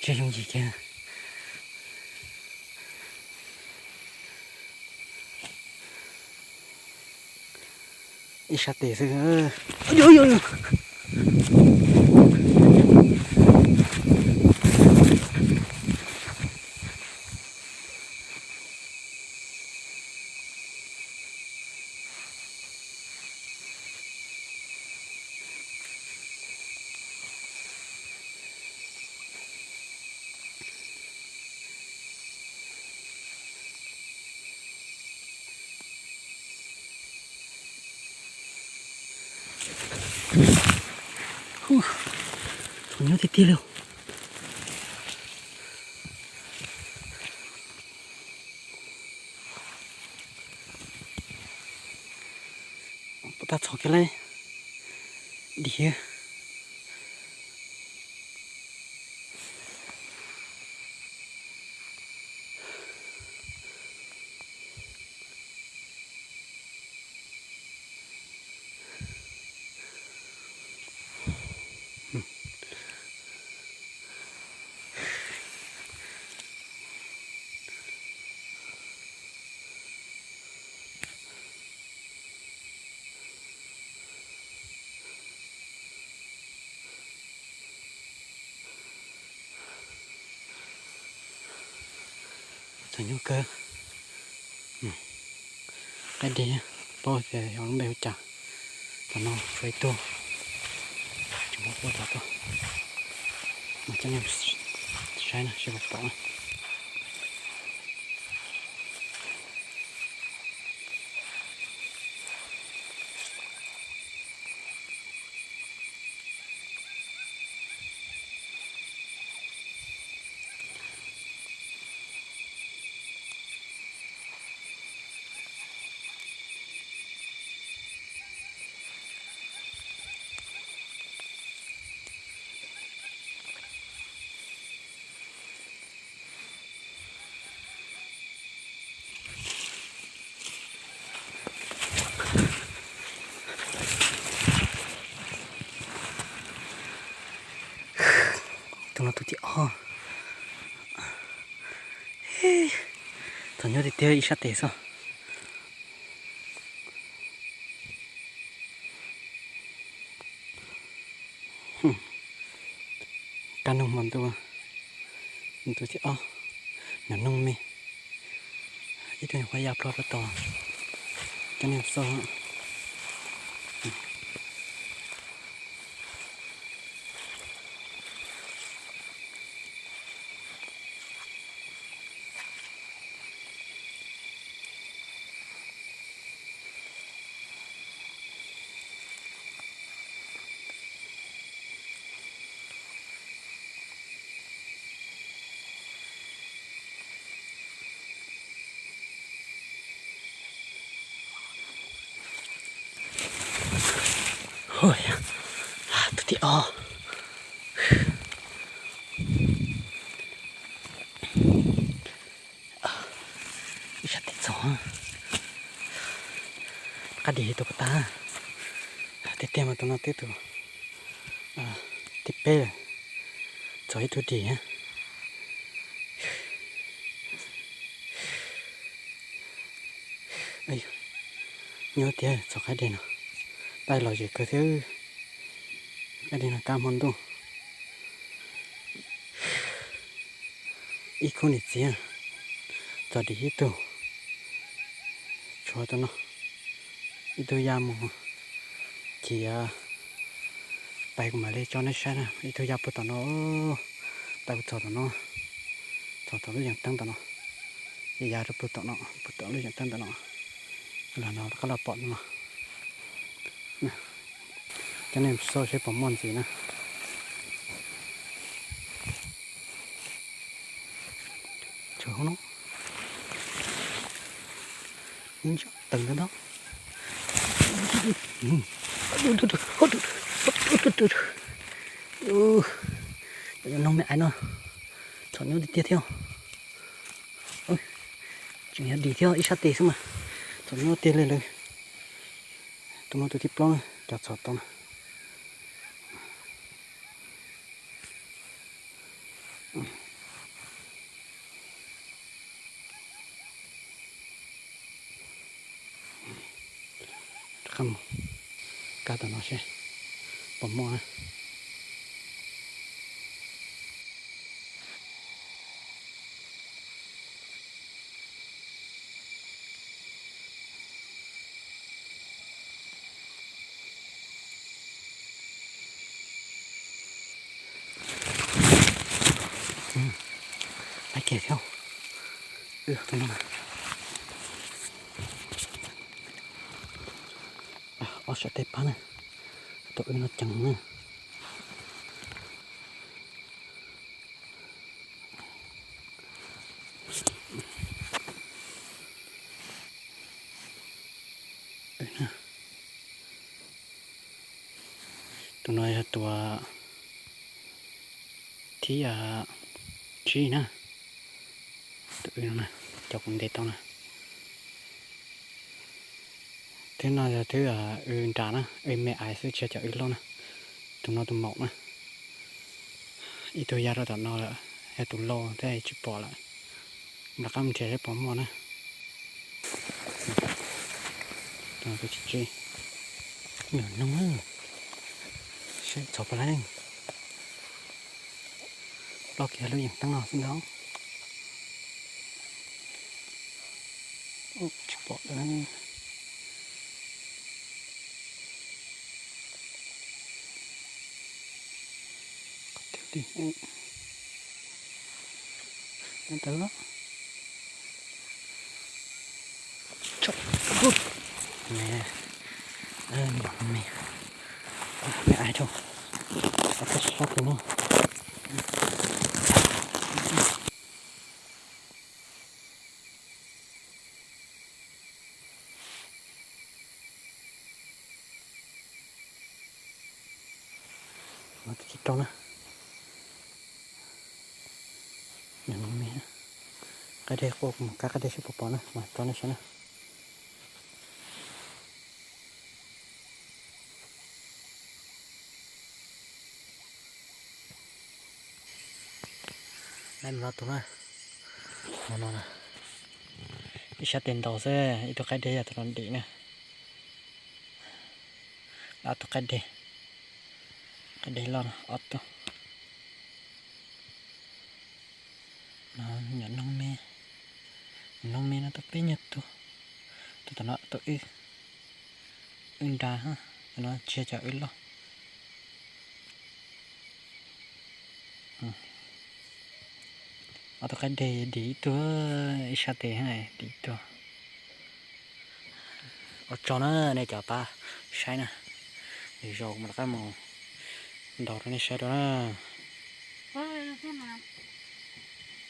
Tsis yooj yim kiag. Ib sab tes xwb. Txhom nyob tiag tiag li. Puas tas txhom kiag li. Dim. Txom nyuaj kawg. Qaib deg, paub tias yog lub npe hu cas. Tam no tshuav ib tug, tsis muab puag tom tuaj, mas coj nej saib na seb puas pom na. Tus no tus thib ob. Txom nyuaj tiag tiag ib sab tes xwb. Kab noog hmo ntuj, tus thib ob, nyob noog me, ib tug nyuam qhuav ya plho rau tod, coj nej xauj. Tus thib ob. Ib sab tes txog. Qab dim tus puas tag. Tiag tiag mas tus no twb tus thib peb lawm. Txog ib tug dim. Nyob tiag txog qaib deg no, pab los zem kawg thiab. Qaib deg no kab hmo ntuj. Ib khub niam txiv, txog dim ib tug, tshuav tus no, ib tug ya mus, ces pais kuv mam li tso nej saib na. Ib tug ya puag tom no, pais puag txog tom no, txog tom lub yees teeb tom no, ces ya rau puag tom no, puag tom lub yees teeb tom no, los no rov qab los pom no. Coj nej xauj seb puas muaj ntxiv na. Tshuav hauv no. Tawm ntawd ntag. Noog me aiv no, txom nyuaj tiag tiag thiab. Tseem yog dim thiab ib sab tes xwb mas txom nyuaj tiag li lawm. Tus no tus thib plaub cov txhom tau na. Kab tom no seb puas muaj na. Pab kiag thiab. Tus no, ob sab tej pab na, tus wb no ceev na. Tus no yog tus thib tsib na, tus wb no, cov kuv ntes tau na. Thwb no yog thwb wb nrad na, wb me aiv xwb, tsis yog cov wb loj na. Tus no tus maum na, ib tug ya rau tom no lawm, yog tus laus thiab tsis pom lawm. Rov qab mus nrhiav seb puas muaj na. Tus no tus tsib, nyuam noog, seb txhov puas laib. Loj kiag lub yees teeb no xwb ntag. Tsis pom lawm. Me, me, me ai rau, Tsis rau na. Qaib deg, kuv mus kab qaib deg seb puas pom na, mas tso nej saib na. Lawv no tus na, no no, ib sab tes ntaus xwb, ib tug qaib deg yog tus no dim na. Lawv ob tug qaib deg, qaib deg loj no ob tug. No nyuam noog me, nyuam noog me no tau peb nyuag tug. Tus tom no tus wb, wb nrad, tus no tsis yog cov wb loj. Ob tug qaib deg dim ib tug, ib sab tes dim ib tug. Ua tsaug na nej cov pab saib na, lwm zaus kuv mam rov qab mus ntaus rau nej saib dua na.